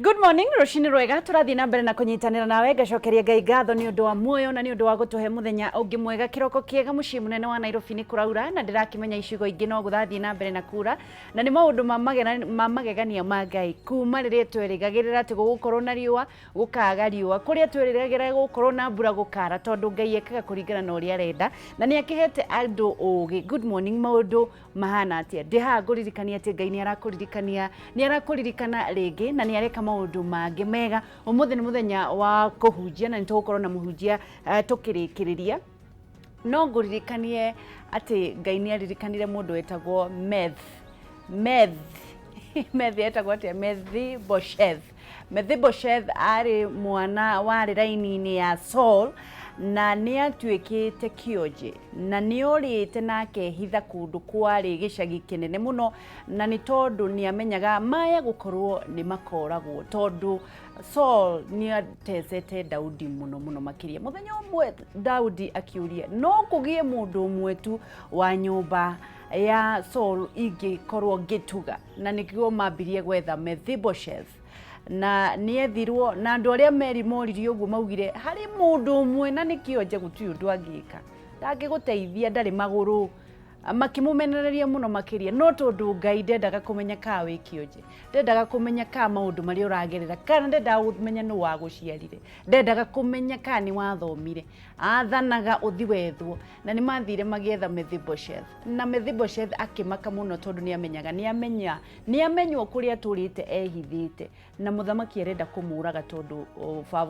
Good morning, rũcinĩ rwega. Tũrathiĩ na mbere na kũnyitanĩra nawe. Ngacokeria Ngai ngatho nĩ ũndũ wa muoyo na nĩ ũndũ wa gũtũhe mũthenya ũngĩ mwega. Kĩroko kĩega. Mũciĩ mũnene wa Nairobi nĩ kũraura, na ndĩrakĩmenya icigo ingĩ no gũthathiĩ na mbere na kura, na nĩ maũndũ ma magegania ma Ngai. Kuma rĩrĩa twerĩgagĩrĩra atĩ gũgũkorwo na riũa, gũkaga riũa, kũrĩa twerĩgagĩrĩra gũgũkorwo na mbura, gũkara, tondũ Ngai ekaga kũringana na ũrĩa arenda na nĩ akĩhete andũ ũgĩ. Good morning, maũndũ mahana atĩa? Ndĩ haha ngũririkania atĩ Ngai nĩ arakũririkania, nĩ arakũririkana rĩngĩ na nĩ areka maũndũ mangĩ mega. Ũmũthĩ nĩ mũthenya wa kũhunjia na nĩ tũgũkorwo na mũhunjia tũkĩrĩkĩrĩria. No ngũririkanie atĩ Ngai nĩ aririkanire mũndũ wetagwo Meth Meth etagwo atĩa? Mephibosheth. Mephibosheth arĩ mwana warĩ raini-inĩ ya Saul na nĩ atuĩkĩte kĩonje na nĩ orĩte na akehitha kũndũ kwarĩ gĩcagi kĩnene mũno, na nĩ tondũ nĩ amenyaga maya gũkorwo nĩ makoragwo, tondũ Saul nĩ atecete Daudi mũno mũno makĩria. Mũthenya ũmwe Daudi akiũria, no kũgĩe mũndũ ũmwe tu wa nyũmba ya Saul ingĩkorwo ngĩtuga? Na nĩkĩo mambirie gwetha Mephibosheth, na nĩethirwo, na andũ arĩa meri moririe ũguo maugire harĩ mũndũ ũmwe na nĩ kĩonje, gũtirĩ ũndũ angĩka, ndangĩgũteithia, ndarĩ magũrũ. Makĩmũmenereria mũno makĩria, no tondũ Ngai ndendaga kũmenya kaa wĩ kĩonje, ndendaga kũmenya kaa maũndũ marĩa ũragerera, kana ndendaga kũmenya nũ wagũciarire, ndendaga kũmenya kaa nĩ wathomire, athanaga ũthi wethwo. Na nĩ mathire magĩetha Mephibosheth, na Mephibosheth akĩmaka mũno tondũ nĩ amenyaga nĩ amenya nĩ amenywo kũrĩa atũrĩte ehithĩte, na mũthamaki arenda kũmũraga tondũ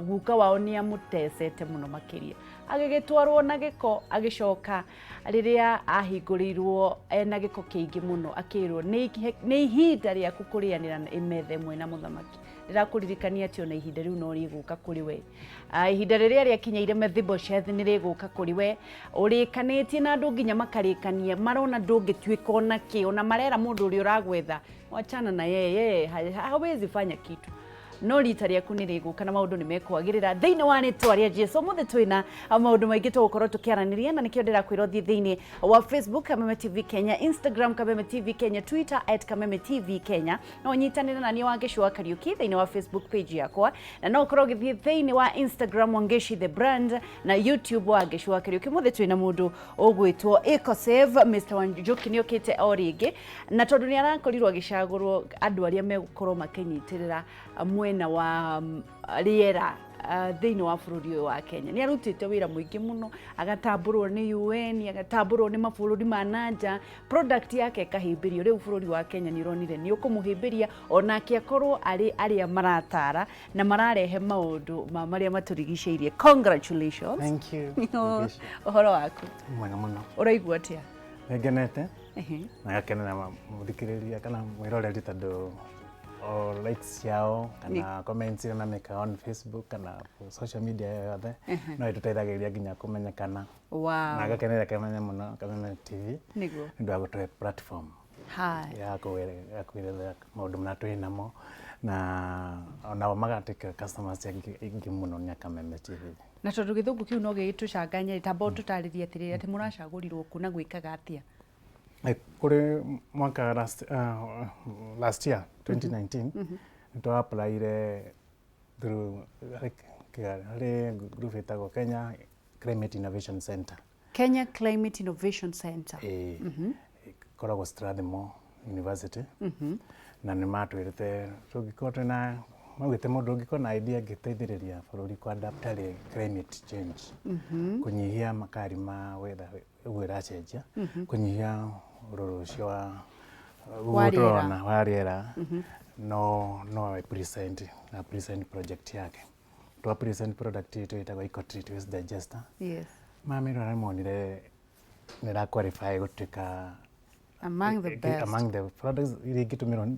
guka wao nĩ amũtecete mũno makĩria. Agĩgĩtwarwo na gĩko, agĩcoka rĩrĩa ahingũrĩirwo ena gĩko kĩingĩ mũno, akĩrwo nĩ ihinda rĩaku kũrĩanĩra metha ĩmwe na mũthamaki. Ndĩrakũririkania atĩ ona ihinda rĩu no rĩgũka kũrĩ we. Ihinda rĩrĩa rĩakinyeire Mephibosheth nĩ rĩgũka kũrĩ we. Ũrĩkanĩtie na andũ nginya makarĩkania, marona ndũngĩtuĩka ona kĩ, ona marera mũndũ ũrĩa ũragwetha, wachana na yeye, hawezi fanya kitu. No rita rĩaku nĩ rĩgũka na maũndũ nĩ mekwagĩrĩra thĩinĩ wa rĩtwa rĩa Jesu. Ũmũthĩ twĩna maũndũ maingĩ tũgũkorwo tũkĩaranĩria, na nĩkĩo ndĩrakwĩra ũthiĩ thĩinĩ wa Facebook Kameme TV Kenya, Instagram Kameme TV Kenya, Twitter @KamemeTVKenya. No ũnyitanĩre na niĩ Wangeci wa Kariũki thĩinĩ wa Facebook page yakwa, na no ũkorwo ũgĩthiĩ thĩinĩ wa Instagram Wangeci the brand na YouTube Wangeci wa Kariũki. Ũmũthĩ twĩna mũndũ ũgwĩtwo Ecosave Mr Wanjoki, nĩ okĩte o rĩngĩ, na tondũ nĩ arakorirwo agĩcagũrwo andũ arĩa megũkorwo makĩnyitĩrĩra mwena wa rĩera thĩinĩ wa bũrũri ũyũ wa Kenya. Nĩ arutĩte wĩra mũingĩ mũno, agatambũrwo nĩ UN, agatambũrwo nĩ mabũrũri ma nanja, product yake ĩkahĩmbĩrio. Rĩu bũrũri wa Kenya nĩ ũronire nĩ ũkũmũhĩmbĩria onake akorwo arĩ arĩa maratara na mararehe maũndũ ma marĩa matũrigicĩirie. Congratulations. Thank you. Ũhoro waku? Mwega mũno. Ũraigua atĩa? Nĩngenete na ngakenera mũthikĩrĩria kana mwĩroreri, tondũ o likes ciao kana comments iria mamĩkaga on Facebook kana social media yothe no ĩtũteithagĩrĩria nginya kũmenyekana. Na ngakenera Kameme mũno, Kameme TV, nĩ ũndũ wa gũtũhe platform ya kwĩrethera maũndũ marĩa twĩ namo, na onao magatuĩka customers aingĩ mũno nĩ a Kameme TV. Na tondũ gĩthũngũ kĩu no gĩgĩtũcanganye, tamba ũtũtarĩrie atĩrĩrĩ, atĩ mũracagũrirwo kũ na gwĩkaga atĩa? Kũrĩ mwaka last year 2019 nĩ twa applyire through harĩ group ĩtagwo Kenya Climate Innovation Center. Kenya Climate Innovation Center. Ĩĩ, ĩkoragwo Strathmore University, na nĩ matwĩrĩte tũngĩkorwo twĩna, maugĩte mũndũ ũngĩkorwo na idea ĩngĩteithĩrĩria bũrũri kũ adapt harĩ climate change, kũnyihia makali ma weather ũguo ĩracenjia, kũnyihia ũrũrũ ũcio wa ũguo rĩera. Tũrona wa rĩera, no present na present project yake. Twa present product itũ ĩtagwo Ecotreat Waste Digester. Mamĩrora monire nĩ ĩra qualify gũtuĩka among the best, among the products iria ingĩtũmĩrwo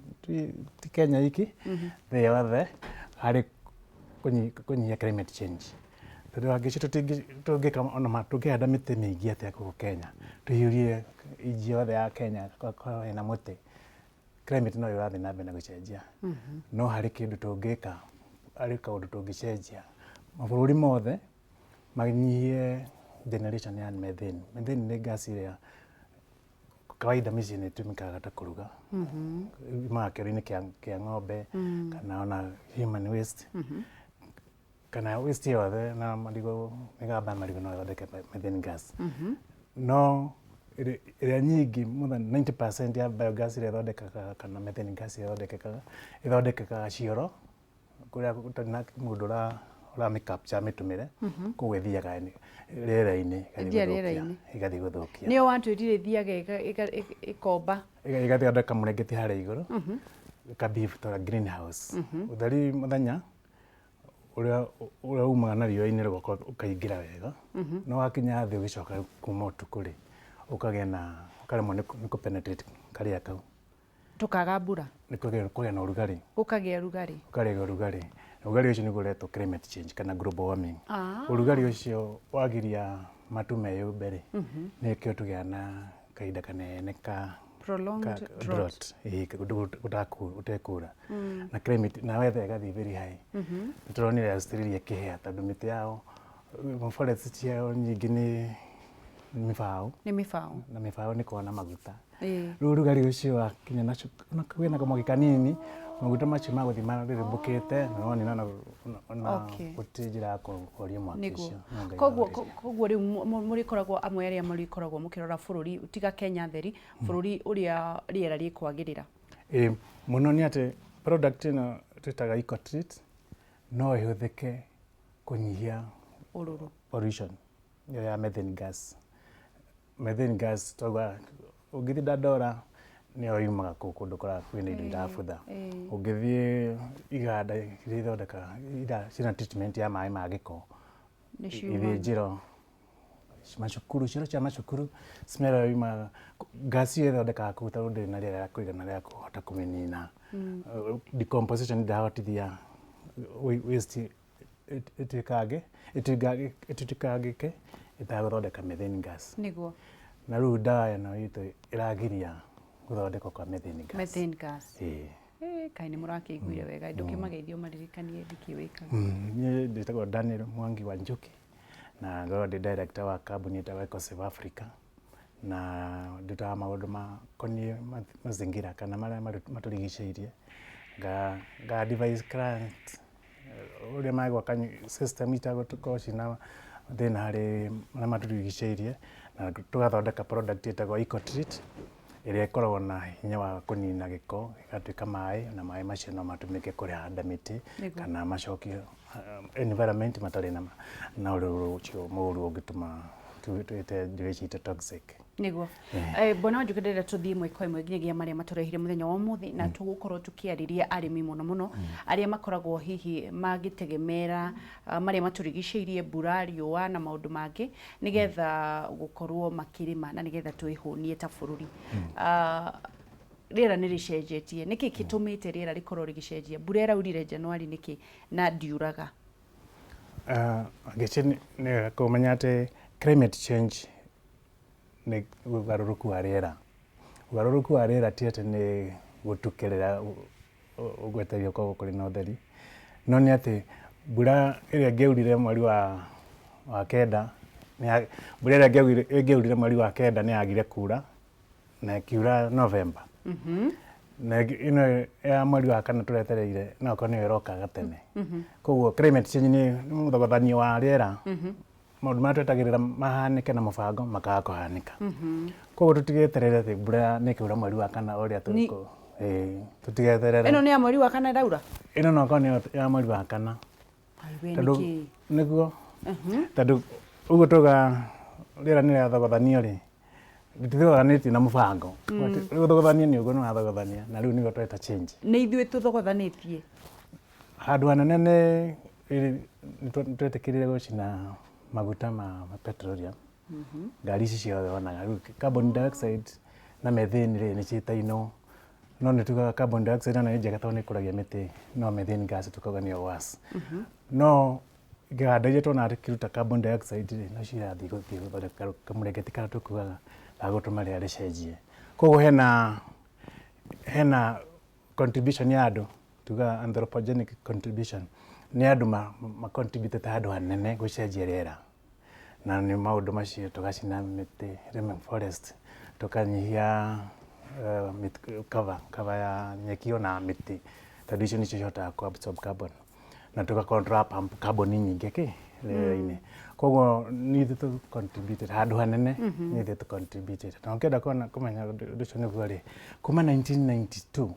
ti Kenya iki, thĩ yothe harĩ kũnyihia climate change, tondũ angĩcio tũngĩka ona tũngĩhanda mĩtĩ mĩingĩ atĩa gũkũ Kenya, tũiyũrie inji yothe ya Kenya korwo ĩna mũtĩ, climate no ĩrathiĩ na mbere na gũcenjia. No harĩ kĩndũ tũngĩka, harĩ kaũndũ tũngĩcenjia, mabũrũri mothe manyihie generation ya methane. Methane nĩ gas ĩrĩa Kawaida mĩciĩ nĩ ĩtũmĩkaga ta kũruga, yumaga kĩoro-inĩ kĩa ng'ombe kana ona human waste kana waste yothe na marigũ, mĩgamba ya marigũ no ĩthondeke methane gas. No ĩrĩa nyingĩ, more than 90% ya biogas ĩrĩa ĩthondekaga kana methane gas ĩrĩa ĩthondekekaga cioro kũrĩa gũtarĩ na mũndũ ũramĩ capture amĩtũmĩre, koguo ĩthiaga rĩera-inĩ, ĩgathiĩ Ĩthiaga gũthũkia. Rĩera-inĩ. Ĩgathiĩ gũthũkia. Nĩyo watwĩrire ĩthiaga ĩkomba. Ĩgathondeka mũrengeti harĩa igũrũ, ĩka ta greenhouse. Ũtheri mũthenya ũrĩa umaga na riũa-inĩ rũgoka ũkaingĩra wega, no wakinya thĩ ũgĩcoka kuma ũtukũ rĩ, ũkagĩa na ũkaremwo nĩ kũ penetrate karĩa kau. Tũkaga mbura. Nĩ kũgĩa na ũrugarĩ. Gũkagĩa rugarĩ. Ũkarega ũrugarĩ, na ũrugarĩ ũcio nĩguo ũretwo climate change kana global warming. Ũrugarĩ ũcio wagiria matu meyũmbe rĩ, nĩkĩo tũgĩa na kahinda kanene ka prolonged drought. Drought, ĩĩ, gũtekura na climate na weather ĩgathiĩ very high. Nĩ tũronire Australia ĩkĩhĩa tondũ mĩtĩ yao, forest ciao nyingĩ nĩ mĩbaũ. Nĩ mĩbaũ. Na mĩbaũ nĩ koragwo na maguta. Rĩu ũrugarĩ ũcio wakinya na kwĩna kamwaki kanini, maguta macio magũthiĩ marĩrĩmbũkĩte na nonina na gũtirĩ njĩra ya kũhoria mwaki ũcio, no Ngai ahorerie. Koguo rĩu mũrĩkoragwo amwe arĩa mũrĩkoragwo mũkĩrora bũrũri tiga Kenya theri, bũrũri ũrĩa rĩera rĩkwagĩrĩra. Ĩĩ mũno, nĩ atĩ product ĩno twĩtaga Ecotreat no ĩhũthĩke kũnyihia ũrũrũ, pollution ĩyo ya methane gas. Methane gas twauga, ũngĩthiĩ Dandora nĩyo yumaga kũu kũndũ kũrĩa kwĩna indo irabutha. Ũngĩthiĩ iganda iria ithondekaga ira ciĩna treatment ya maĩ ma gĩko, nĩ ciumaga. Ithĩnjĩro, macukuru, cioro cia macukuru, smell ĩyo yumaga gas ĩyo ĩthondekaga kũu, tondũ ndĩrĩ na rĩera rĩa kũigana rĩa kũhota kũmĩnina. Decomposition ndĩrahotithia waste ĩtuĩkangĩke ĩtagũthondeka methane gas. Na rĩu ndawa ĩno itũ ĩragiria gũthondekwo kwa methane gas. Methane gas. Ĩĩ. Kaĩ nĩ mũrakĩiguire wega? Ndũkĩmageithio, maririkanie nĩkĩ wĩkaga. Niĩ njĩtagwo Daniel Mwangi wa Njuki na ngoragwo ndĩ director wa kambuni ĩtagwo Ecosave Africa, na ndutaga maũndũ makoniĩ mazingira kana marĩa matũrigicĩirie, nga advise clients ũrĩa magwaka system itagũkorwo ciĩna thĩna harĩ marĩa matũrigicĩirie, na tũgathondeka product ĩtagwo Ecotreat ĩrĩa ĩkoragwo na hinya wa kũnina gĩko gĩgatuĩka maĩ, na maĩ macio no matũmĩke kũhanda mĩtĩ kana macokio environment matarĩ na ũrũrũ ũcio mũũru ũngĩtũma twĩte njũĩ citũ toxic. Nĩguo. Bwana Wanjuki, ndĩrenda tũthiĩ ĩmwe kwa ĩmwe nginyagia marĩa matũrehire mũthenya wa ũmũthĩ, na tũgũkorwo tũkĩarĩria arĩmi mũno mũno arĩa makoragwo hihi magĩtegemera marĩa matũrigicĩirie, mbura, riũa na maũndũ mangĩ, nĩgetha gũkorwo makĩrĩma na nĩgetha twĩhũnie ta bũrũri. Rĩera nĩ rĩcenjetie. Nĩkĩ gĩtũmĩte rĩera rĩkorwo rĩgĩcenjia? Mbura ĩraurire Januari nĩkĩ na ndiuraga? Angĩci nĩ wega kũmenya atĩ climate change nĩ ũgarũrũku wa rĩera. Ũgarũrũku wa rĩera ti atĩ nĩ gũtukĩrĩra ũgwetereire gũkorwo kũrĩ na ũtheri, no nĩ atĩ mbura ĩrĩa ĩngĩaurire mweri wa kenda, mbura ĩrĩa ĩngĩaurire mweri wa kenda nĩ yagire kura na ĩkiura November. Na ĩno ya mweri wa kana tũretereire no okorwo nĩyo ĩroka gatene. Koguo climate change nĩ mũthogothanio wa rĩera, maũndũ marĩa twetagĩrĩra mahanĩke na mũbango makaga kũhanĩka. Koguo tũtigeterere atĩ mbura nĩ ĩkaura mweri wa kana ũrĩa tũkũ, ĩĩ, tũtigeterere. Ĩno nĩ ya mweri wa kana ĩraura? Ĩno no okorwo nĩyo ya mweri wa kana. Ai, we. Tondũ nĩkĩ? Nĩguo, tondũ ũguo tuga rĩera nĩ rĩathogothanio rĩ, rĩtithogothanĩtio na mũbango. Gũthogothania nĩ ũguo nĩ wathogothania, na rĩu nĩguo tweta change. Nĩ ithuĩ tũthogothanĩtie? Handũ hanene nĩ twetĩkĩrire gũcina maguta ma petroleum, ngari ici ciothe wonaga. Rĩu carbon dioxide na methane rĩ, nĩ ciĩtainwo, no nĩ tugaga carbon dioxide ona nĩ njega tondũ nĩ ĩkũragia mĩtĩ, no methane gas tukauga nĩyo worse. No iganda iria tuonaga tukĩruta carbon dioxide rĩ, no cirathiĩ gũthiĩ gũthondeka kamũrengeti karĩa tũkuaga ga gũtũma rĩera rĩcenjie. Koguo hena contribution ya andũ, tugaga anthropogenic contribution, nĩ andũ ma contribute handũ hanene gũcenjia rĩera, na nĩ maũndũ macio tũgacina mĩtĩ, rĩmwe forest. Tũkanyihia cover ya nyeki ona mĩtĩ, tondũ icio nĩcio cihotaga ku absorb carbon, na tũgakorwo tũra pump carbon nyingĩ kĩ rĩera-inĩ. Koguo nĩ ithuĩ tũ contributed handũ hanene, nĩ ithuĩ tũ contributed. Na ũngĩenda kuona kũmenya ũndũ ũcio nĩguo rĩ, kuma 1992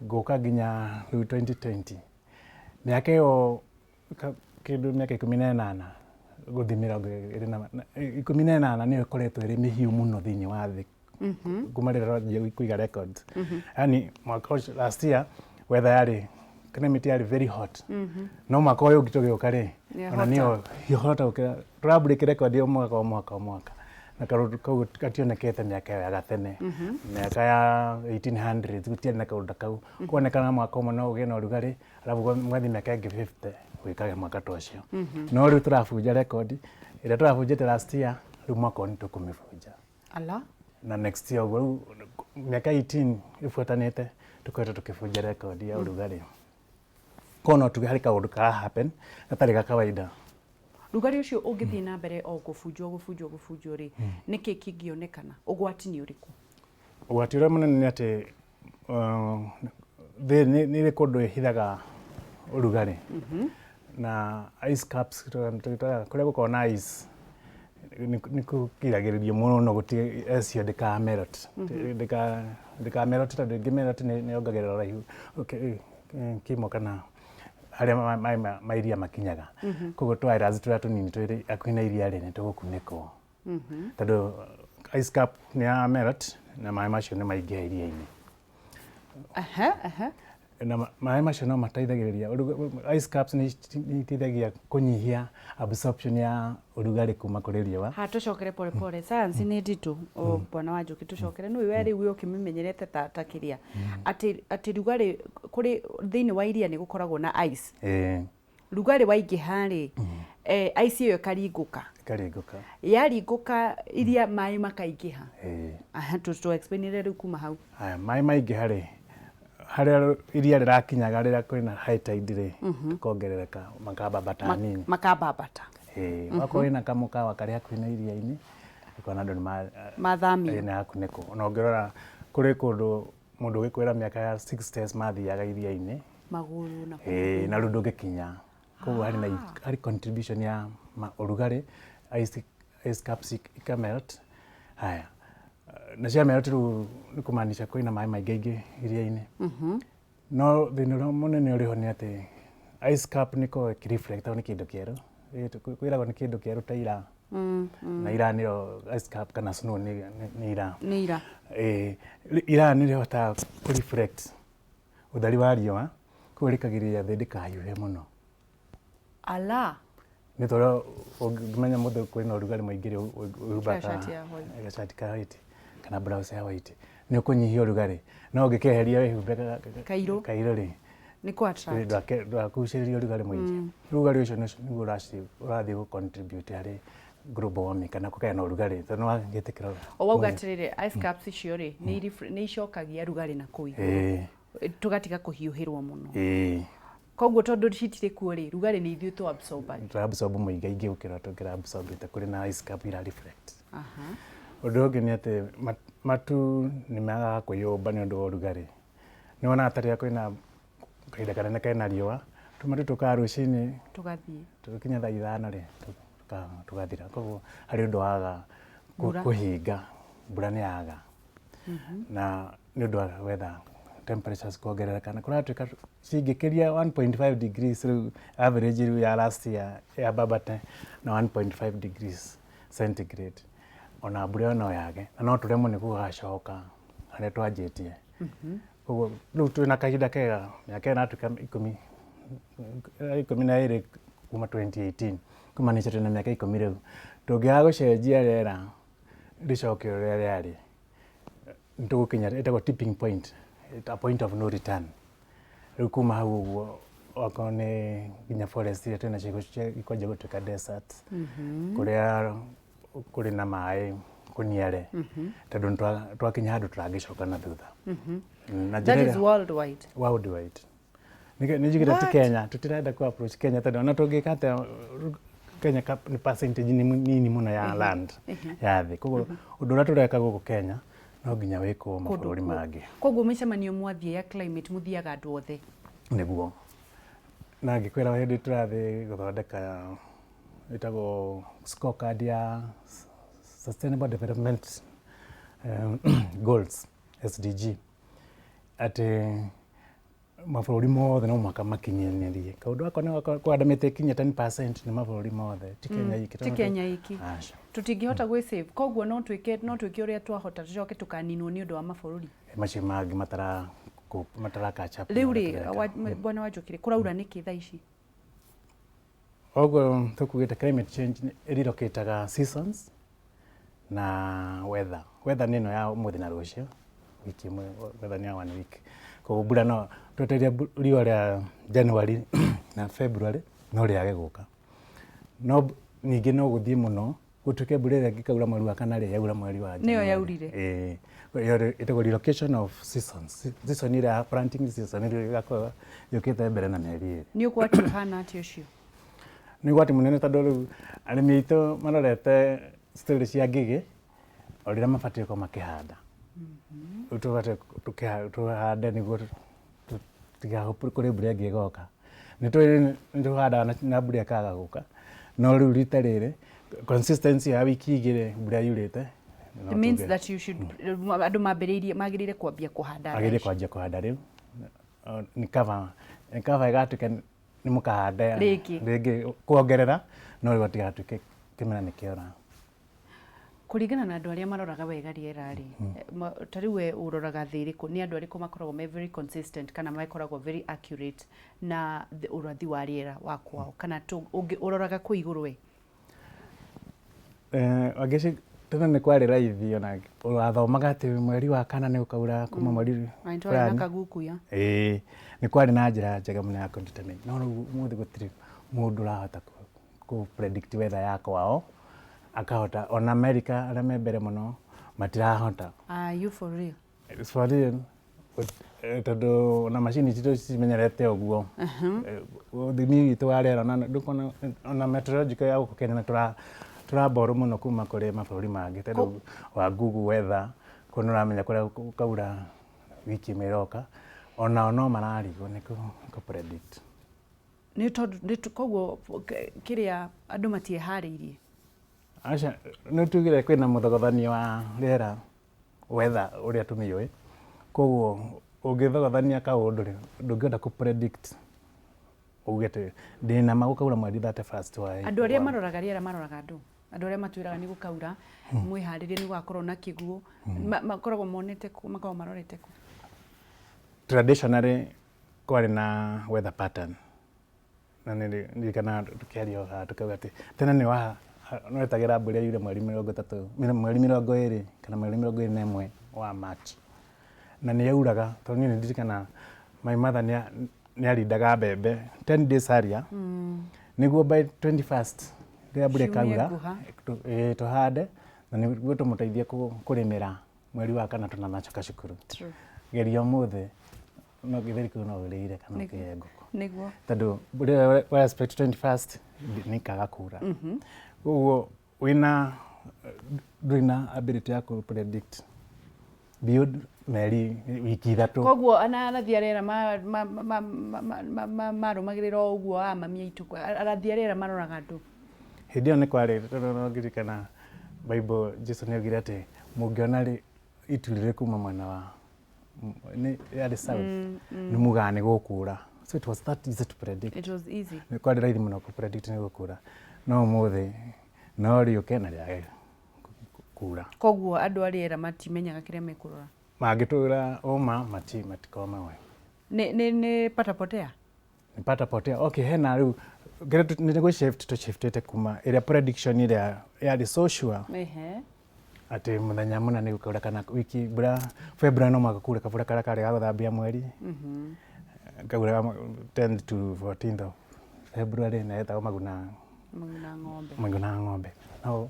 gũka nginya rĩu 2020, mĩaka ĩyo kĩndũ mĩaka 18 gũthiĩ 28, nĩyo ĩkoretwo ĩrĩ mĩhiũ mũno thĩinĩ wa thĩ kuma rĩrĩa twanjia kũiga records. Yani mwaka ũcio, last year, weather yarĩ, climate yarĩ very hot, no mwaka ũyũ ũngĩ tũgĩũka rĩ, Nĩ ona nĩyo hota gũkĩra. Tũra break record o mwaka, o mwaka, o mwaka, na kaũndũ kau gationekete mĩaka ĩyo ya gatene, mĩaka ya 1800s gũtiarĩ na kaũndũ ta kau. Kuonekana mwaka ũmwe no ũgĩe na ũrugarĩ, arabu mwathiĩ mĩaka ĩngĩ 50 gwĩkage mwaka ta ũcio. No rĩu tũrabunja record ĩrĩa tũrabunjĩte last year. Rĩu mwaka ũyũ nĩ tũkũmĩbunja. Ala. Na next year ũguo. Rĩu mĩaka 18 ĩbuatanĩte tũkoretwo tũkĩbunja record ya ũrugarĩ. Koguo no tuge harĩ kaũndũ kara happen gatarĩ ga kawaida. Rugarĩ ũcio ũngĩthiĩ na mbere o gũbunjwo, gũbunjwo, gũbunjwo rĩ, nĩkĩ kĩngĩonekana? Ũgwati nĩ ũrĩkũ? Ũgwati ũrĩa mũnene nĩ atĩ thĩ nĩ ĩrĩ kũndũ ĩhithaga ũrugarĩ na ice caps. Kũrĩa gũkoragwo na ice nĩ kũgiragĩrĩrio mũno gũtige ice ĩyo ndĩka melt, ndĩka melt, tondũ ĩngĩ melt nĩ yongagĩrĩra ũraihu kimo kana harĩa maĩ ma iria makinyaga. Koguo tũ islands tũrĩa tũnini twĩrĩ hakuhĩ na iria rĩ, nĩ tũgũkunĩkwo, tondũ ice cap nĩ ya melt na maĩ macio nĩ maingĩha iria-inĩ. Aha, aha. Na maĩ macio no mateithagĩrĩria, ice caps nĩ iteithagia kũnyihia absorption ya ũrugarĩ kuma kũrĩ riũa. Ha, tũcokere pole pole, science nĩ nditũ o, bwana wa Njũkĩ. Tũcokere nĩ we rĩu we ũkĩmĩmenyerete ta kĩrĩa atĩ rugarĩ kũrĩ thĩinĩ wa iria nĩ gũkoragwo na ice. Ĩĩ. Rugarĩ waingĩha rĩ, ice ĩyo ĩkaringũka. Ĩkaringũka. Yaringũka iria, maĩ makaingĩha. Ĩĩ. Aha, tũ explainire rĩu kuma hau. Haya, maĩ maingĩha rĩ, harĩa iria rĩrakinyaga rĩrĩa kwĩna high tide rĩ, tũkongerereka, makambambata hanini. Makambambata. Ĩĩ, wakorwo wĩna kamũkawa karĩ hakuhĩ na iria-inĩ, ũkona andũ nĩ Mathamio. Ĩĩ, nĩ hakunĩkwo. Ona ũngĩrora kũrĩ kũndũ mũndũ ũgĩkwĩra mĩaka ya 60s mathiaga iria-inĩ magũrũ na Ĩĩ, na rĩu ndũngĩkinya. Koguo harĩ na harĩ contribution ya ũrugarĩ, ice caps ika melt. Haya, na cia melt rĩu nĩ kũmaanisha kwĩna maĩ maingĩ aingĩ iria-inĩ. No thĩna ũrĩa mũnene ũrĩho nĩ atĩ ice cap nĩ ĩkoragwo ĩkĩ-reflect, tondũ nĩ kĩndũ kĩerũ. Kwĩragwo nĩ kĩndũ kĩerũ ta ira, na ira nĩyo ice cap kana snow nĩ ira. Nĩ ira. Ĩĩ, ira nĩ rĩhotaga kũ reflect ũtheri wa riũa, koguo rĩkagirĩrĩria thĩ ndĩkahiũhe mũno. Ala. Nĩ tondũ ũngĩmenya mũthĩ kwĩna ũrugarĩ mũingĩ rĩ, wĩhumbaga Gacati ya white. Gacati ka white kana blouse ya white, nĩ ũkũnyihia ũrugarĩ. No ũngĩkeheria wĩhumbe Kairũ. Kairũ rĩ, Nĩ kũ attract. Ndwakucĩrĩria ũrugarĩ mũingĩ. Rĩu ũrugarĩ ũcio nĩguo ũrathiĩ gũ contribute harĩ global warming kana kũgĩa na ũrugarĩ, tondũ nĩ wagĩtĩkĩra. O wauga atĩrĩrĩ, ice caps icio rĩ, nĩ icokagia rugarĩ na kũu igũrũ, tũgatiga kũhiũhĩrwo mũno. Koguo tondũ citirĩ kuo rĩ, rugarĩ nĩ ithuĩ tũ absorb. Tũra absorb mũingĩ aingĩ gũkĩra tũngĩra absorbĩte kũrĩ na ice cap ira reflect. Ũndũ ũngĩ nĩ atĩ matu nĩ magaga kwĩyũmba nĩ ũndũ wa ũrugarĩ. Nĩ wonaga ta rĩrĩa kwĩna kahinda kanene kena riũa, tũmatu tũkaga rũcinĩ, tũgathiĩ, tũgĩkinya thaa 5 rĩ, tũgathira. Koguo harĩ ũndũ waga Mbura. Kũhinga mbura nĩ yaga, na nĩ ũndũ wa weather temperatures kuongerereka, na kũratuĩka cingĩkĩria 1.5 degrees. Rĩu average rĩu ya last year yambambate na 1.5 degrees centigrade, ona mbura ĩyo no yage na no tũremwo nĩ gũgacoka harĩa twanjĩtie. Koguo rĩu twĩna kahinda kega, mĩaka ĩno ĩratuĩka 12 kuma 2018, kumaanisha twĩna mĩaka 10 rĩu. Tũngĩaga gũcenjia rĩera rĩcoke ũrĩa rĩarĩ, nĩ tũgũkinya ĩtagwo tipping point, a point of no return. Rĩu kuma hau ũguo, okorwo nĩ nginya forest iria twĩna nacio ikwanjia gũtuĩka desert, kũrĩa kũrĩ na maĩ kũniare, tondũ nĩ twakinya handũ tũrangĩcoka na thutha. Na That njĩra is worldwide. Worldwide. Nĩ njugĩte ti What? Kenya, tũtirenda ku approach Kenya, tondũ ona tũngĩka atĩa, Kenya nĩ percentage nĩ nini mũno ya land ya thĩ. Koguo ũndũ ũrĩa tũreka gũkũ Kenya no nginya wĩkwo mabũrũri mangĩ. Koguo mĩcemanio mwathiĩ ya climate mũthiaga andũ othe? Nĩguo. Na ngĩkwĩra hĩndĩ tũrathiĩ gũthondeka ĩtagwo scorecard ya Sustainable Development Goals, SDG, atĩ mabũrũri mothe no mũhaka makinyanĩrie kaũndũ gaka nĩ kũhanda mĩtĩ ĩkinye 10% nĩ mabũrũri mothe, ti Kenya iki. Ti Kenya iki. Aca. Tũtingĩhota gwĩ save, koguo no twĩke ũrĩa twahota, tũcoke tũkaninwo nĩ ũndũ wa mabũrũri macio mangĩ matara catch up. Rĩu rĩ, bwana Wanjũkĩrĩ, kũraura nĩkĩ thaa ici? Oguo tũkugĩte, climate change ĩrirokĩtaga seasons na weather. Weather nĩ ĩno ya ũmũthĩ na rũciũ, wiki ĩmwe, weather nĩ ya one week. Koguo mbura no twetereire riũa rĩa January na February no rĩage gũka. No ningĩ no gũthiĩ mũno gũtuĩke mbura ĩrĩa ĩngĩkaura mweri wa kana rĩ, yaura mweri wa Nĩyo January. Yaurire. Ĩĩ. Ĩyo ĩtagwo relocation of seasons. Season ĩrĩa ya planting season ĩrĩa ĩgakorwo yũkĩte mbere na mĩeri 2. Nĩ ũgwati ũhana atĩa ũcio? Nĩ ũgwati mũnene, tondũ rĩu arĩmi aitũ marorete story cia ngigĩ o rĩrĩa mabatiĩ gũkorwo makĩhanda. Rĩu tũbatiĩ tũhande nĩguo tũtigahope kũrĩ mbura ĩngĩ ĩgoka. Nĩ tũĩ nĩ tũhandaga na mbura ĩkaga gũka, no rĩu rita rĩrĩ consistency ya wiki 2 mbura yurĩte no It means tuge that you should, andũ mambĩrĩirie, magĩrĩire kwambia kũhanda thaa agĩrĩire ici. Kwanjia kũhanda rĩu. Nĩ cover ĩgatuĩka nĩ mũkahanda Rĩngĩ. Rĩngĩ kuongerera, no rĩu hatigatuĩke kĩmera nĩ kĩora. Kũringana na andũ arĩa maroraga wega rĩera rĩ, ta rĩu we ũroraga thĩ ĩrĩkũ? Nĩ andũ arĩkũ makoragwo me very consistent kana makoragwo very accurate na ũrathi wa rĩera wa kwao, kana ũroraga kũ igũrũ we? Wangeci, tene nĩ kwarĩ raithi, ona wathomaga atĩ mweri wa kana nĩ gũkaura kuma mweri Na nĩ twarĩ na fulani. Kagukuya. Ĩĩ, nĩ kwarĩ na njĩra njega mũno ya kũ-determine, no rĩu ũmũthĩ gũtirĩ mũndũ ũrahota kũ predict weather ya kwao akahota. Ona America arĩa me mbere mũno matirahota. Are you for real? It's for real. Tondũ ona macini citũ cimenyerete ũguo. Ũthimi witũ wa rĩera, ona ndũkuona ona meteorological ya gũkũ Kenya, nĩ tũraborrow mũno kuma kũrĩ mabũrũri mangĩ, tondũ wa Google Weather kũu nĩ ũramenya kũrĩa gũkaura wiki ĩmwe ĩroka. Onao no mararigwo nĩ kũ predict. Nĩ tondũ koguo kĩrĩa andũ matieharĩirie. Aca, nĩ tugire kwĩna mũthogothanio wa rĩera, weather ũrĩa tũmĩũĩ. Koguo ũngĩthogothania kaũndũ rĩ, ndũngĩhota kũ predict uge atĩ ndĩna ma gũkaura mweri 31st wa Andũ arĩa maroraga rĩera maroraga andũ arĩa matwĩraga nĩ gũkaura, mwĩharĩrie, nĩ gũgakorwo na kĩguũ, makoragwo monete kũ? Makoragwo marorete kũ? Traditionally kwarĩ na weather pattern, na nĩ ndirikanaga tũkĩaria haha tũkauga atĩ tene nĩ wa nĩwetagĩra mbura yure mweri 30, mweri 20 kana mweri 21 wa March, na nĩ yauraga, tondũ niĩ nĩ ndirikanaga my mother nĩ arindaga mbembe 10 days earlier nĩguo by 21st rĩrĩa mbura Ciumia ĩkaura nguha. Tũhande na nĩguo tũmũteithie kũrĩmĩra mweri wa kana tũnanacoka cukuru. Geria ũmũthĩ, no gĩtheri kĩu no ũrĩire kana ũkĩhe ngũkũ, tondũ mbura ĩyo wa expect 21st nĩ ikaga kura. Koguo wĩna ndũrĩ na ability ya kũ predict beyond mĩeri wiki 3. Koguo ana arathi a rĩera marũmagĩrĩra o ũguo a mami aitũ, arathi a rĩera maroraga andũ. Hĩndĩ ĩyo nĩ kwarĩ, tondũ no ngirikana Bible, Jesu nĩ augire atĩ mũngĩona itu rĩrĩ kuma mwena wa nĩ yarĩ south, nĩ mugaga nĩ gũkura. So it was that easy to predict. It was easy. Nĩ kwarĩ raithi mũno kũ predict nĩ gũkura, no ũmũthĩ no rĩũke na rĩage kura. Koguo andũ a rĩera matimenyaga kĩrĩa mekũrora. Mangĩtwĩra ũma matikorwo mawe. Nĩ patapotea. Nĩ patapotea. Okay, hena rĩu kĩrĩa nĩ gũ shift tũshiftĩte kuma ĩrĩa prediction ĩrĩa yarĩ so sure atĩ mũthenya mũna nĩ gũkaura kana wiki mbura February no mũhaka kure kabura karĩa karĩ ga gũthambia mweri kauraga 10 to 14th of February na etagwo maguna. Maguna ng'ombe. Maguna ng'ombe. No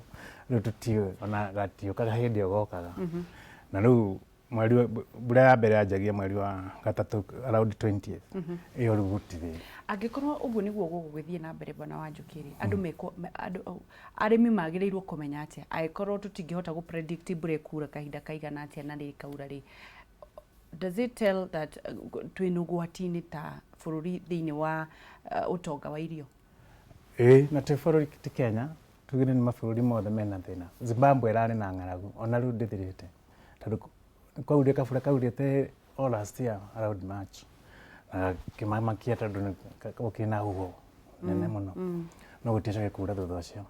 rĩu tũtiũĩ ona gatiũkaga hĩndĩ ĩyo gokaga, na rĩu Mweri mbura ya mbere yanjagia mweri wa gatatũ, around 20th. Ĩyo rĩu gũtirĩ. Angĩkorwo ũguo nĩguo gũgũgĩthiĩ na mbere, bwana Wanjũkĩ rĩ, andũ mekwo andũ arĩmi magĩrĩirwo kũmenya atĩa angĩkorwo tũtingĩhota gũ predict mbura ĩkura kahinda kaigana atĩa na rĩ ĩkaura rĩ? Does it tell that twĩna ũgwati-inĩ ta bũrũri thĩinĩ wa ũtonga wa irio? Ĩĩ, na ti bũrũri, ti Kenya, tugire nĩ mabũrũri mothe mena thĩna. Zimbabwe ĩrarĩ na ng'aragu, ona rĩu ndĩthirĩte, tondũ kwaurire kabura kaurĩte o last year around March na kĩmamakia, tondũ gũkĩrĩ na huho nene mũno, no gũticoke kura thutha ũcio.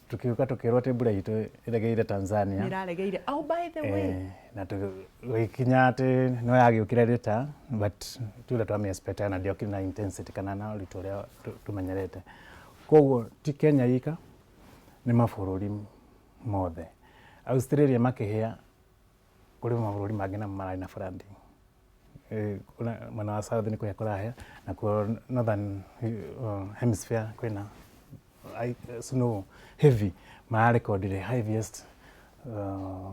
Tukiuka tukĩrwo atĩ mbura itũ ĩregeire Tanzania. Nĩraregeire. Oh, by the way. Na gũgĩkinya atĩ no yagĩũkire later, but ti ũrĩa twamĩ expect na ndĩokire na intensity kana na ũritũ ũrĩa tũmenyerete. Koguo ti Kenya ika, nĩ mabũrũri mothe. Australia makĩhĩa, kũrĩ mabũrũri mangĩ namo mararĩ na flooding. Mwena wa south nĩ kũhĩa kũrahĩa, nakuo northern hemisphere kwĩna snow heavy, mararekondire heaviest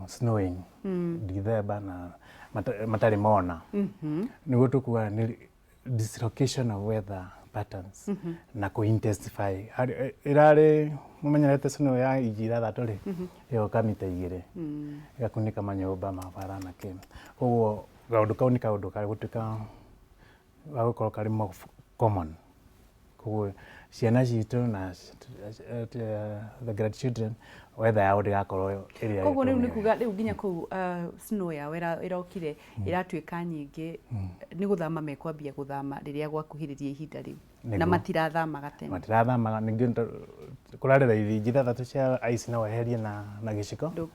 snowing December na matarĩ mona. Nĩguo tũkuga nĩ dislocation of weather patterns na kũ intensify. Ĩrarĩ mũmenyerete snow ya inji 6 rĩ, ĩgoka mita 2, ĩgakunĩka manyũmba, mabara na kĩ. Koguo kaũndũ kau nĩ kaũndũ gagũtuĩka gagũkorwo karĩ more common. Koguo ciana citũ na the grandchildren, weather yao ndĩgakorwo ĩrĩa Koguo rĩu nĩ kuga rĩu nginya kũu snow yao ĩrokire ĩratuĩka nyingĩ, nĩ gũthama mekwambia gũthama rĩrĩa gwakuhĩrĩria ihinda rĩu na matirathamaga tene. Matirathamaga. Ningĩ kũrarĩ raithi inji 6 cia ice no weherie na gĩciko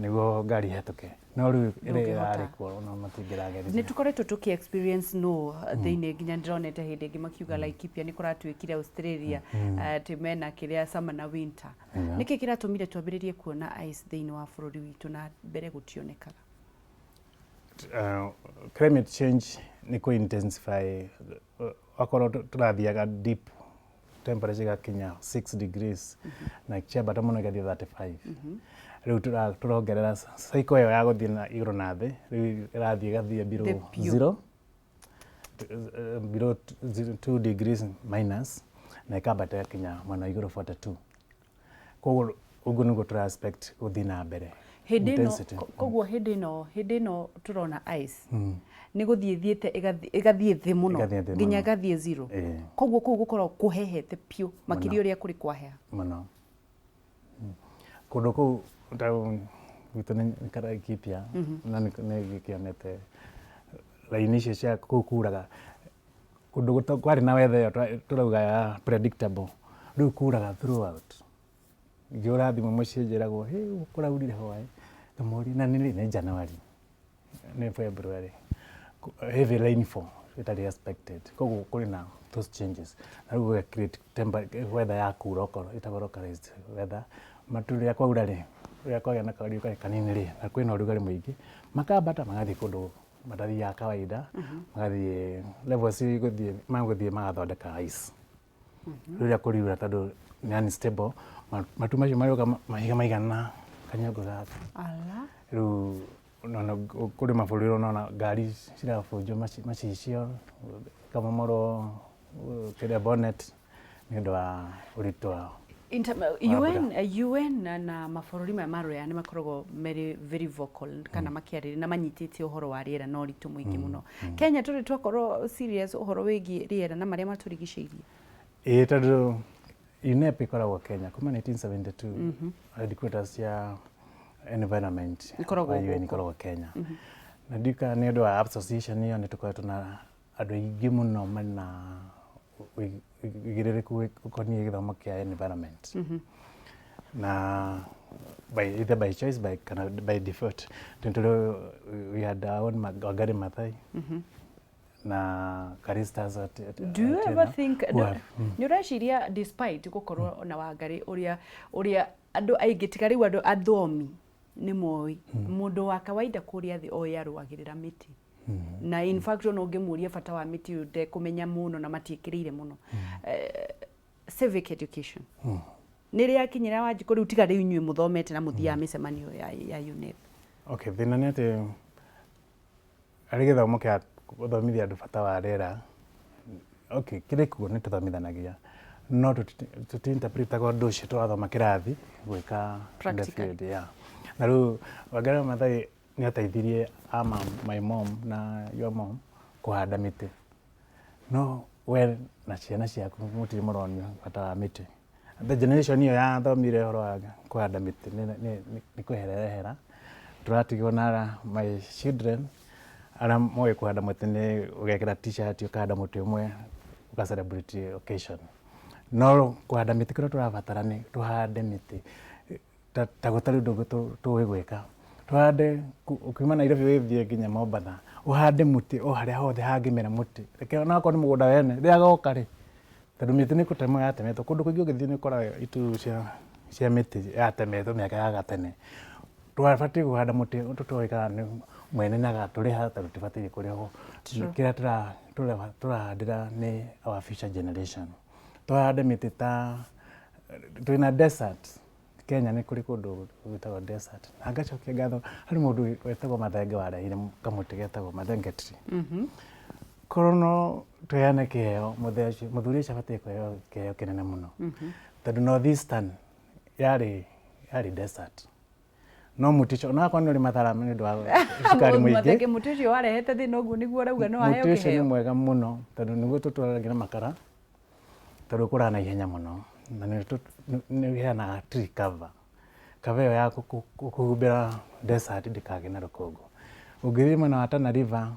nĩguo ngari ĩhetũke, no rĩu ĩrĩa ĩrarĩ kuo no matingĩrageria. Nĩ tũkoretwo tũkĩ experience snow thĩinĩ, nginya ndĩronete hĩndĩ ĩngĩ makiuga Laikipia nĩ kũratuĩkire Australia, atĩ mena kĩrĩa summer na winter. Nĩkĩ kĩratũmire twambĩrĩrie kuona ice thĩinĩ wa bũrũri witũ na mbere gũtionekaga? Climate change nĩ kũ intensify. Akorwo tũrathiaga deep, temperature ĩgakinya 6 degrees na kĩambata mũno ĩgathiĩ 35, rĩu tũrongerera cycle ĩyo ya gũthiĩ na igũrũ na thĩ. Rĩu ĩrathiĩ ĩgathiĩ below zero, below 2 degrees minus, na ĩkambata ĩgakinya mwena wa igũrũ 42. Koguo ũguo nĩguo tũra expect gũthiĩ na mbere. Hĩndĩ ĩno, koguo hĩndĩ ĩno tũrona ice nĩ gũthiĩ thiĩte ĩgathiĩ thĩ mũno nginya ĩgathiĩ zero. Koguo kũu gũkoragwo kũhehete piũ makĩria ũrĩa kũrĩ kwaheha. Mũno. Kũndũ kũu ta gwitũ nĩ Laikipia, na nĩ gĩkĩonete raini icio cia kũu kuraga kũndũ kwarĩ na weather ĩyo tũrauga ya predictable, rĩu kuraga throughout. Ngĩhũra thimũ mũciĩ njĩragwo, "Hĩ, kũraurire hwaĩ?" Ngamũria, na nĩ rĩ? Nĩ January, nĩ February, heavy rainfall ĩtarĩ expected. Koguo kũrĩ na those changes na rĩu gũga create weather ya kura, okorwo ĩtagwo localized weather. Matu rĩrĩa kwaura rĩ, rĩrĩa kwagĩa na kariũa kanini rĩ, na kwĩna ũrugarĩ mũingĩ, makambata magathiĩ kũndũ matathiaga kawaida, magathiĩ levels igũthiĩ, magũthiĩ magathondeka ice. Rĩrĩa kũriura, tondũ nĩ unstable, matu macio marĩũka mahiga maigana kanyongo gaka. Rĩu nona kũrĩ mabũrũri ũrona ngari cirabunjwo macicio, ikamomorwo kĩrĩa, bonnet, nĩ ũndũ wa ũritũ wa UN na mabũrũri maya ma rũraya nĩ makoragwo very very vocal kana makĩarĩrĩria na manyitĩte ũhoro wa rĩera na ũritũ mũingĩ mũno. Kenya tũrĩ twakorwo serious ũhoro wĩgiĩ rĩera na marĩa matũrigicĩirie? Ĩĩ, tondũ UNEP ĩkoragwo Kenya kuma 1972. Headquarters cia environment ĩkoragwo UN ĩkoragwo Kenya, na ndika nĩ ũndũ wa association ĩyo nĩ tũkoretwo na andũ aingĩ mũno mena ũigĩrĩrĩku ũkoniĩ gĩthomo kĩa environment, na by either by choice by kana by default. Tondũ we had our own Wangari Maathai na Caristas. Do you ever think, nĩ ũreciria, despite gũkorwo na Wangari ũrĩa andũ aingĩ, tiga rĩu andũ athomi nĩ moĩ, mũndũ wa kawaida kũrĩa thĩ oĩ arũagĩrĩra mĩtĩ, na in fact ona ũngĩmũria bata wa mĩtĩ ũyũ ndekũmenya mũno na matiĩkĩrĩire mũno civic education, nĩ rĩakinyĩra Wanjikũ rĩu, tiga rĩu inyuĩ mũthomete na mũthiaga mĩcemanio ya UNEP? Okay, thĩna nĩ atĩ Harĩ gĩthomo kĩa gũthomithia andũ bata wa rĩera, okay, kĩrĩ kuo nĩ tũthomithanagia, no tũti-interpretaga ũndũ ũcio tũrathoma kĩrathi gwĩka in the Practically. field, yeah. Na rĩu Wangari Maathai nĩ ateithirie ama my mom na your mom kũhanda mĩtĩ, no we na ciana ciaku mũtirĩ mũronio bata wa mĩtĩ. The generation ĩyo yathomire ũhoro wa kũhanda mĩtĩ nĩ kwehera ĩrehera, tũratigwo na my children arĩa moĩ kũhanda mũtĩ nĩ ũgekĩra T-shirt, ũkahanda mũtĩ ũmwe, ũga celebrate occasion. No kũhanda mĩtĩ kũrĩa tũrabatara nĩ tũhande mĩtĩ ta gũtarĩ ũndũ ũngĩ tũĩ gwĩka. Tũhande ukiuma Nairobi wĩthiĩ nginya Mombatha, ũhande mũtĩ o harĩa hothe hangĩmera mũtĩ. Reke onakorwo nĩ mũgũnda wene, rĩrĩa goka rĩ, tondũ mĩtĩ nĩ gũtemwo yatemetwo. Kũndũ kũingĩ ũngĩthiĩ nĩ ũkoraga ituru cia mĩtĩ yatemetwo mĩaka ya gatene. Twabatiĩ kũhanda mũtĩ tũtoĩ kana nĩ mwene nĩ agatũrĩha tondũ tũbataire kũrĩhwo. Kĩrĩa tũrahandĩra nĩ our future generation. Tũhande mĩtĩ ta twĩna desert Kenya, nĩ kũrĩ kũndũ gwĩtagwo desert, na ngacokia ngatho harĩ mũndũ wetagwo Mathenge warehire kamũtĩ getagwo Mathenge tree. Korwo no tũheane kĩheo, mũthee ũcio, mũthuri ũcio abatiĩ kũheo kĩheo kĩnene mũno, tondũ North Eastern yarĩ desert, no mũtĩ ũcio onakorwo nĩ ũrĩ mathara nĩ ũndũ wa cukari mũingĩ. Mathenge, mũtĩ ũcio warehete thĩna ũguo nĩguo ũrauga no aheo Mũtĩ ũcio nĩ kĩheo? Mwega mũno, tondũ nĩguo tũtwaragĩra na makara, tondũ ũkũraga na ihenya mũno na nĩ ũheanaga tree cover, cover ĩyo ya kũhumbĩra desert ndĩkagĩe na rũkũngũ. Ũngĩthiĩ mwena wa Tana River,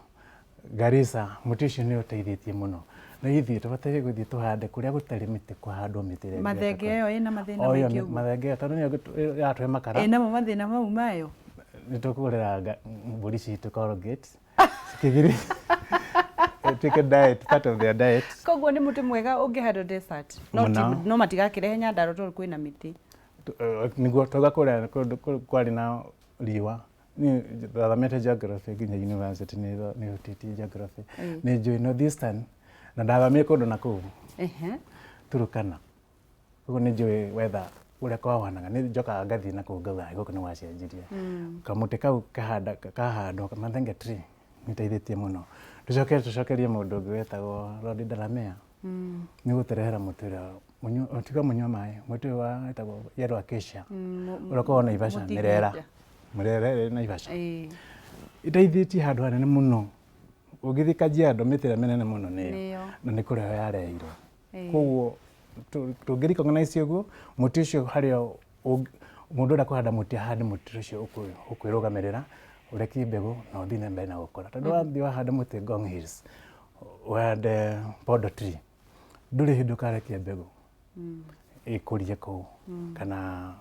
Garissa, mũtĩ ũcio nĩ ũteithĩtie mũno, na ithuĩ tũbataire gũthiĩ tũhande kũrĩa gũtarĩ mĩtĩ, kũhandwo mĩtĩ ĩrĩa Mathenge ĩyo ĩna mathĩna o ĩyo maingĩ ũguo? Mathenge ĩyo tondũ nĩyo ĩratũhe makara. Ĩnamo mathĩna mau mayo? Nĩ tũkũgũrĩra mbũri citũ Colgate cikĩgiri ĩtuĩke diet, part of their diet. Koguo nĩ mũtĩ mwega ũngĩhandwo desert no Mũno. No matigakĩrehe Nyandarua tondũ kwĩna mĩtĩ. Nĩguo twauga kũrĩa kũndũ kwarĩ na riũa. Niĩ ndathomete geography nginya university, nĩ hutĩtie geography, nĩ njũĩ North Eastern, na ndathomire kũndũ na kũu Turukana. Koguo nĩ njũĩ weather ũrĩa kwahanaga. Nĩ njokaga ngathiĩ na kũu ngauga gũkũ nĩ gwacenjirie. Kamũtĩ kau kahandwo, mathenge tree, nĩ ĩteithĩtie mũno. Tũcoke tũcokerie mũndũ ũngĩ wetagwo Lord Delamere nĩ gũtũrehera mũtĩ ũrĩa tiga mũnyua maĩ, mũtĩ ũyũ wetagwo yellow acacia, ũrĩa ũkoragwo Naivasha, mĩrera mĩrera ĩrĩ Naivasha. Ĩteithĩtie handũ hanene mũno. Ũngĩthiĩ Kajiado, mĩtĩ ĩrĩa mĩnene mũno nĩyo Nĩyo. Na nĩ kũrĩa yarehirwo. Koguo tũngĩ recognize ũguo mũtĩ ũcio, harĩa mũndũ ũrĩa kũhanda mũtĩ, ahande mũtĩ ũcio ũkwĩrũgamĩrĩra, ũrekie mbegũ na ũthiĩ na mbere na gũkũra, tondũ wathiĩ wahanda mũtĩ Ngong Hills, ũhande podo tree, ndũrĩ hĩndĩ ũkarekia mbegũ ĩkũrie kũu kana.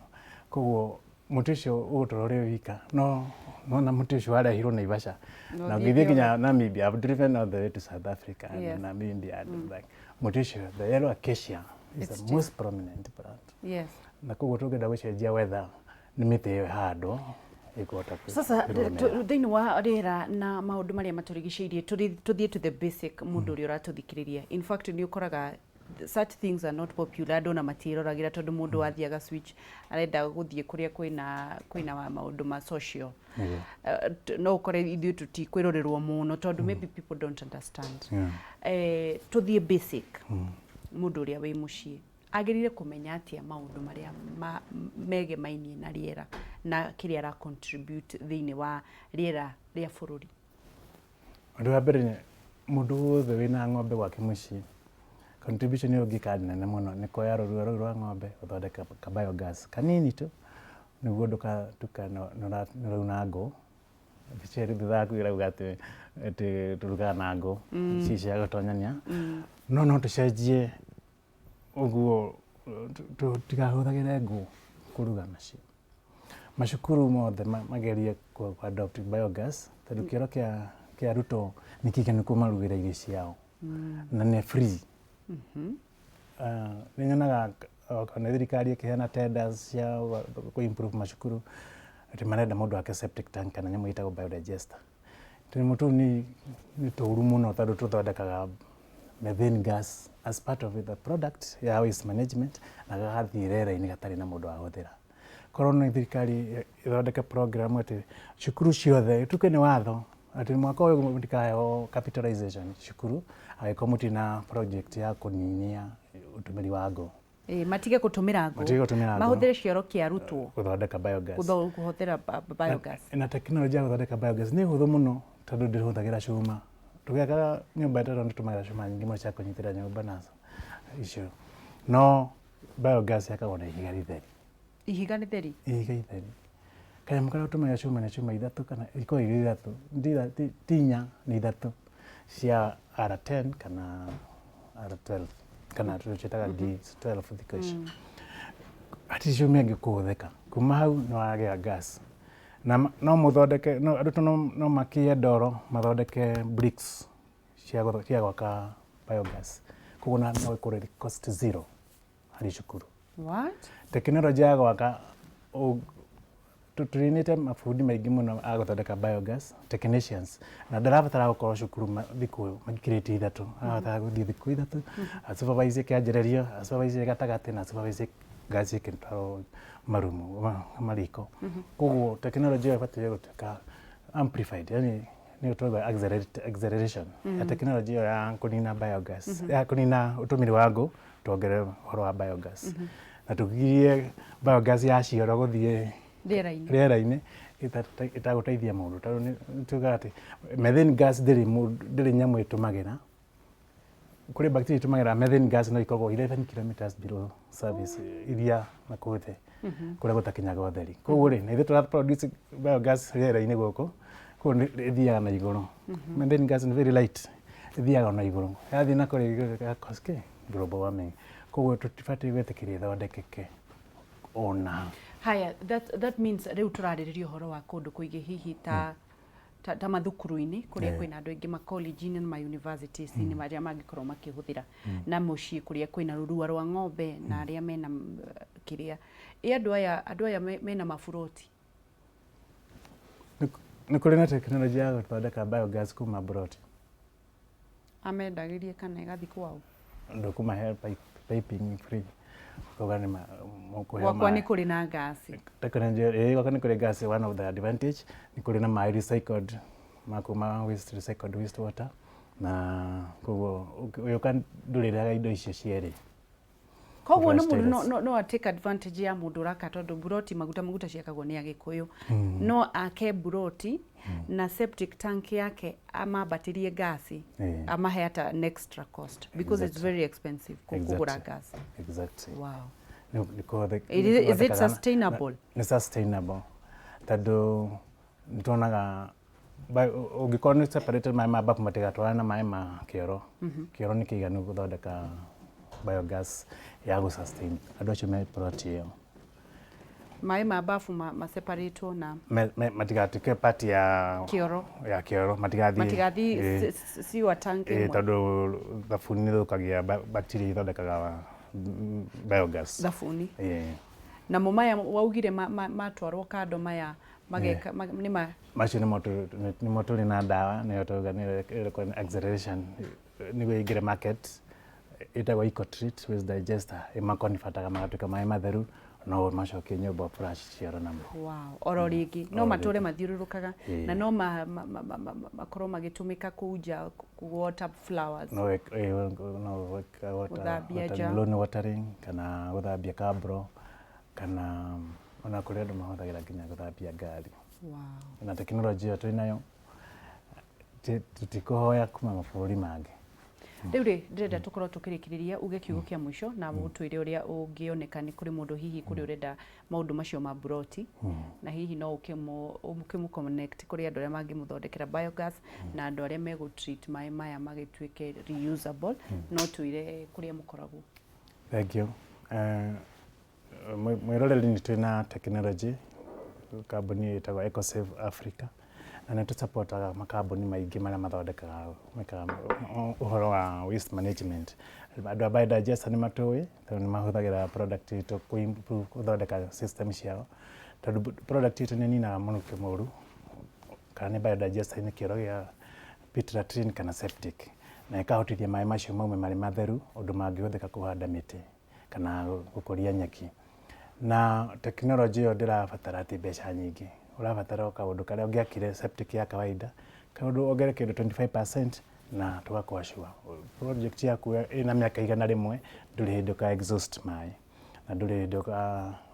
Koguo mũtĩ ũcio ũgũtũra ũrĩ wika, no nona mũtĩ ũcio warehirwo Naivasha No na ũthiĩ ũngĩthiĩ nginya Namibia. I've driven all the way to South Africa and Namibia and like mũtĩ ũcio, the yellow acacia, is It's the most prominent plant. Na koguo tũngĩenda gũcenjia weather, nĩ mĩtĩ ĩyo ĩhandwo ĩkũhota Sasa kwĩrũgamĩrĩra. Thĩinĩ wa rĩera na maũndũ marĩa matũrigicĩirie, tũthiĩ to the basic. Mũndũ ũrĩa ũratũthikĩrĩria, in fact nĩ ũkoraga such things are not popular, andũ ona matiĩroragĩra, tondũ mũndũ wathiaga switch arenda gũthiĩ kũrĩa kwĩna wa maũndũ ma social. Nĩguo. No ũkore ithuĩ tũtikwĩrorerwo mũno tondũ maybe people don't understand. Tũthiĩ basic. Mũndũ ũrĩa wĩ mũciĩ agĩrĩire kũmenya atĩa maũndũ marĩa megemainie na rĩera na kĩrĩa ara contribute thĩinĩ wa rĩera rĩa bũrũri? Ũndũ wa mbere nĩ mũndũ wothe wĩna ng'ombe gwake mũciĩ, contribution ĩyo ũngĩka nene mũno nĩ kuoya rũrua rũu rwa ng'ombe, ũthondeke ka biogas kanini tu, nĩguo ndũgatuĩka nĩũrauna ngũ. Mbica ĩrĩa thutha waku ĩrauga atĩ tũrugaga na ngũ ici cia gũtonyania, no tũcenjie ũguo tũtigahũthagĩre ngũ kũruga nacio. Macukuru mothe magerie ku adopt biogas, tondũ kĩoro kĩa arutwo nĩ kĩiganu kũmarugĩra irio ciao na nĩ free. Nĩ nyonaga okorwo nĩ thirikari ĩkĩheana tenders cia kũ improve macukuru, atĩ marenda mũndũ ake septic tank kana nyamũ ĩtagwo biodigester. Tũnyamũ tũu nĩ tũru mũno, tondũ tũthondekaga methane gas as part of the product ya waste management, na gagathiĩ rĩera-inĩ gatarĩ na mũndũ wahũthĩra. Korwo nĩ thirikari ĩthondeke program atĩ cukuru ciothe ĩtuĩke nĩ watho. Atĩ mwaka ũyũ mũtikaheo capitalization cukuru angĩkorwo mũtirĩ na project ya kũninia ũtũmĩri wa ngũ. Ĩ, matige gũtũmĩra ngũ. Matige gũtũmĩra ngũ. Mahũthĩre cioro kĩa arutwo. Gũthondeka biogas. Kũhũthĩra biogas. Na tekinoronjĩ ya gũthondeka biogas nĩ hũthũ mũno tondũ ndĩhũthagĩra cuma. Tũgĩakaga nyũmba tondũ nĩtũtũmagĩra cuma nyingĩ mũno cia kũnyitĩrĩra nyũmba na icio, no biogas yakagwo na ihiga rĩtheri. Ihiga rĩtheri? Ihiga itheri. Kanyamũ karĩa ũtũmagĩra cuma nĩ cuma ithatũ kana ikoragwo irĩ ithatũ, ti inya, nĩ ithatũ cia R10 kana R12 kana tũciĩtaga D12 thikũ ici. Hatirĩ cuma ĩngĩ kũhũthĩka. Kuma hau nĩ wagĩa gas. Na no mũthondeke, no arutwo no makie ndoro mathondeke bricks cia gwaka biogas. Koguo no ĩkorwo ĩrĩ cost zero harĩ cukuru. What? Tekinoronjĩ ya gwaka, tũrinĩte mabundi maingĩ mũno a gũthondeka biogas technicians, na ndarabatara gũkorwo cukuru thikũ makĩrĩtie ithatũ, arabatara gũthiĩ thikũ ithatũ, asupervise kĩanjĩrĩrio, asupervise gatagatĩ, na asupervise gas ĩkĩtwarwo marumu mariko. Koguo tekinoronjĩ ĩyo ĩbataire gũtuĩka amplified, yani nĩ tũrauga acceleration ya tekinoronjĩ ĩyo ya kũnina biogas, ya kũnina ũtũmĩri wa ngũ, tuongerere ũhoro wa biogas na tũgirie biogas ya cioro gũthiĩ rĩera-inĩ, rĩera-inĩ ĩtagũteithia mũndũ, tondũ nĩ tugaga atĩ methane gas ndĩrĩ ndĩrĩ nyamũ ĩtũmagĩra. Kũrĩ bacteria itũmagĩra methane gas, no ikoragwo 11 kilometers below surface, iria na kũu thĩ kũrĩa gũtakinyaga ũtheri. Koguo rĩ, na ithuĩ tũra produce biogas rĩera-inĩ gũkũ, koguo ĩthiaga na igũrũ. Methane gas nĩ very light, ĩthiaga na igũrũ, yathiĩ na kũrĩa igũrũ ĩga cause kĩ? Global warming. Koguo tũtibatiĩ gwĩtĩkĩria ĩthondekeke ona. Haya, that means rĩu tũrarĩrĩria ũhoro wa kũndũ kũingĩ, hihi ta mathukuru-inĩ kũrĩa kwĩna andũ aingĩ, makollege-inĩ na ma-universities-inĩ marĩa mangĩkorwo makĩhũthĩra, na mũciĩ kũrĩa kwĩna rũrua rwa ng'ombe na arĩa mena kĩrĩa. Ĩ andũ aya mena maburoti? Nĩ kũrĩ na tekinoronjĩ ya gũthondeka biogas kuma mburoti. Amendagĩrie kana ĩgathiĩ kwao? Ndũkũmahe piping free, koguo nĩ mũkũheo Gwakwa nĩ maĩ. Kũrĩ na ngasi. Tekinoronjĩ ĩĩ, gwakwa nĩ kũrĩ gas. One of the advantage nĩ kũrĩ na maĩ recycled ma kuma waste, recycled waste water, na koguo ũgĩũka ndũrĩrĩhaga indo icio cierĩ. Koguo no Flush mũndũ no, toilets. no take advantage ya mũndũ ũraka, tondũ buroti maguta ciakagwo nĩ Agĩkũyũ. No ake buroti na septic tank yake, amambatĩrie ngasi, amahe at an extra cost, because it's very expensive kũgũra gas. Exactly. Is it sustainable? Nĩ sustainable tondũ nĩtuonaga ũngĩkorwo nĩ separated, maĩ ma bafu matigatwarane na maĩ ma kĩoro. Kĩoro nĩ kĩiganu gũthondeka biogas ya gũ sustain andũ acio me plot ĩyo. Maĩ ma bafu maseparatwo na Matigatuĩke part ya kĩoro. Ya kĩoro, matigathiĩ. Matigathiĩ sewer tank ĩmwe. Tondũ thabuni nĩ ĩthũkagia bacteria ithondekaga biogas. Thabuni. Ĩĩ. Namo maya waugire matwarwo kando, maya mageka nĩ ma Macio nĩmo tũrĩ na ndawa, nĩyo tũrauga nĩyo ĩrekwo acceleration nĩguo ĩingĩre market, ĩtagwo Ecotreat Waste Digester. Ĩmakonibataga magatuĩka maĩ matheru, no macokie nyũmba flush cioro namo. Wow, oro rĩngĩ no Oro matũre rĩngĩ. Mathiũrũrũkaga na no makorwo magĩtũmĩka kũu nja water flowers. No no water, Gũthambia water, nja. Lawn watering kana gũthambia kabro, kana ona kũrĩ andũ mahũthagĩra nginya gũthambia ngari. Na tekinoronjĩ ĩyo twĩnayo, tũtikũhoya kuma mabũrũri mangĩ. Rĩu rĩ, ndĩrenda tũkorwo tũkĩrĩkĩrĩria, uge kiugo kĩa mũico na ũtwĩre ũrĩa ũngĩoneka nĩ kũrĩ mũndũ hihi kũrĩ ũrenda maũndũ macio ma buroti, na hihi no ũkĩmũ connect kũrĩ andũ arĩa mangĩmũthondekera biogas na andũ arĩa megũ treat maĩ maya magĩtuĩke reusable. No twĩre kũrĩa mũkoragwo. Thank you. Mwĩroreri, nĩ twĩna technology kambuni ĩtagwo Ecosave Africa, na nĩ tũsupportaga makambuni maingĩ marĩa mathondekaga mekaga ũhoro wa waste management. Andũ a biodigester nĩ matũĩ tondũ nĩ mahũthagĩra product itũ kũ-improve, gũthondeka system ciao, tondũ product itũ nĩ ĩninaga mũnukĩ mũru, kana nĩ biodigester nĩ kĩoro gĩa pit latrine kana septic, na ĩkahotithia maĩ macio maume marĩ matheru ũndũ mangĩhũthĩka kũhanda mĩtĩ kana gũkũria nyeki. Na tekinoronjĩ ĩyo ndĩrabatara atĩ mbeca nyingĩ, ũrabatara o kaũndũ karĩa ũngĩakire septic ya kawaida. Kaũndũ wongere kĩndũ 25% na tũgakorwo sure project yaku ĩna mĩaka 100 ndũrĩ hĩndĩ ũka exhaust maĩ na ndũrĩ hĩndĩ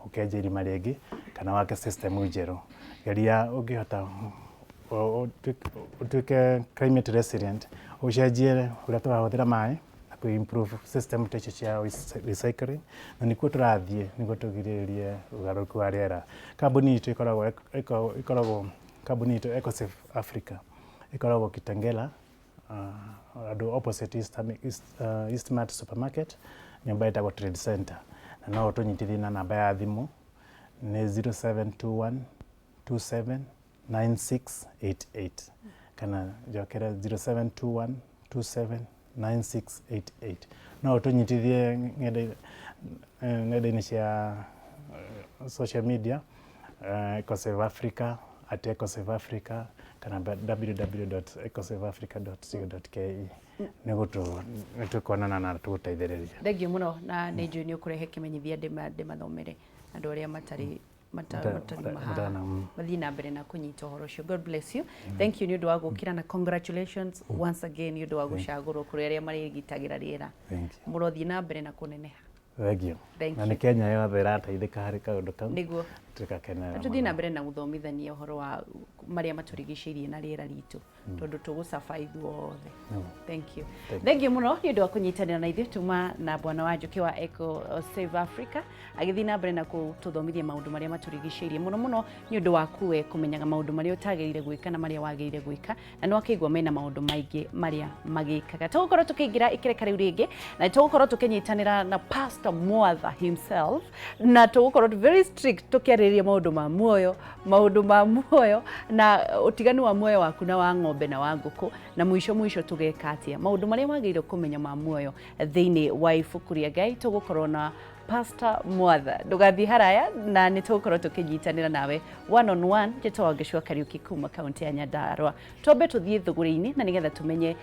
ũkenja irima rĩngĩ kana wake system njerũ. Geria ũngĩhota ũtuĩke climate resilient, ũcenjie ũrĩa tũrahũthĩra maĩ na kũ improve system ta icio cia recycling, na nĩkuo tũrathiĩ nĩguo tũgirĩrĩrie ũgarũrũku wa rĩera. Kambuni itũ ĩkoragwo kambuni itũ EcoSafe Africa ĩkoragwo Kitengela, andũ opposite Eastmart supermarket, nyũmba ĩtagwo Trade Center, na no ũtũnyitithie na namba ya thimũ nĩ 0721 27 9688 kana njokere 0721 27 9688. No ũtũnyitithie ng'enda-inĩ cia social media, EcoSave Africa, @EcoSave Africa kana www.ecosaveafrica.co.ke, nĩguo nĩtũkuonana na tũgũteithĩrĩria. Thank you mũno, na nĩ njũĩ nĩ ũkũrehe kĩmenyithia ndĩmathomere andũ arĩa matarĩ matarĩ haha mathiĩ na mbere na kũnyita ũhoro ũcio. God bless you. Thank you nĩ ũndũ wa gũkĩra, na congratulations once again nĩ ũndũ wa gũcagũrwo kũrĩ arĩa marĩgitagĩra rĩera. Thank you. Mũrothiĩ na mbere na kũneneha. Thank you. Thank Na you. Nĩ Kenya yothe ĩrateithĩka harĩ kaũndũ kau. Tũgakenerera Tũthiĩ na mũno. Mbere na gũthomithania ũhoro wa marĩa matũrigicĩirie na rĩera ritũ, tondũ tũgũcaba ithuothe. Thank you. Thank Thank you mũno nĩ ũndũ wa kũnyitanĩra na ithuĩ. Tuma na bwana wa Njũkĩ wa Eco Save Africa agĩthiĩ na mbere na gũtũthomithia maũndũ marĩa matũrigicĩirie, mũno mũno nĩ ũndũ waku we kũmenyaga maũndũ marĩa ũtagĩrĩire gwĩka na marĩa wagĩrĩire gwĩka, na nĩ wakĩigua mena maũndũ maingĩ marĩa magĩkaga. Tũgũkorwo tũkĩingĩra ikĩreka rĩu rĩngĩ na tũgũkorwo tũkĩnyitanĩra na Pastor Mwatha himself, na tũgũkorwo very strict tũkĩarĩrĩria maũndũ ma muoyo, maũndũ ma muoyo na ũtiganu wa muoyo waku na wa ng'ombe na wa ngũkũ, na mũico mũico tũgeka atĩa, maũndũ marĩa wagĩrĩirwo kũmenya ma muoyo thĩinĩ wa ibuku rĩa Ngai. Tũgũkorwo na Pastor Mwatha, ndũgathiĩ haraya, na nĩ tũgũkorwo tũkĩnyitanĩra nawe one on one. Njĩtagwo Ngĩcua Kariũki kuma kaunti ya Nyandarua. Twambe tũthiĩ thũgũrĩ-inĩ na nĩgetha tũmenye.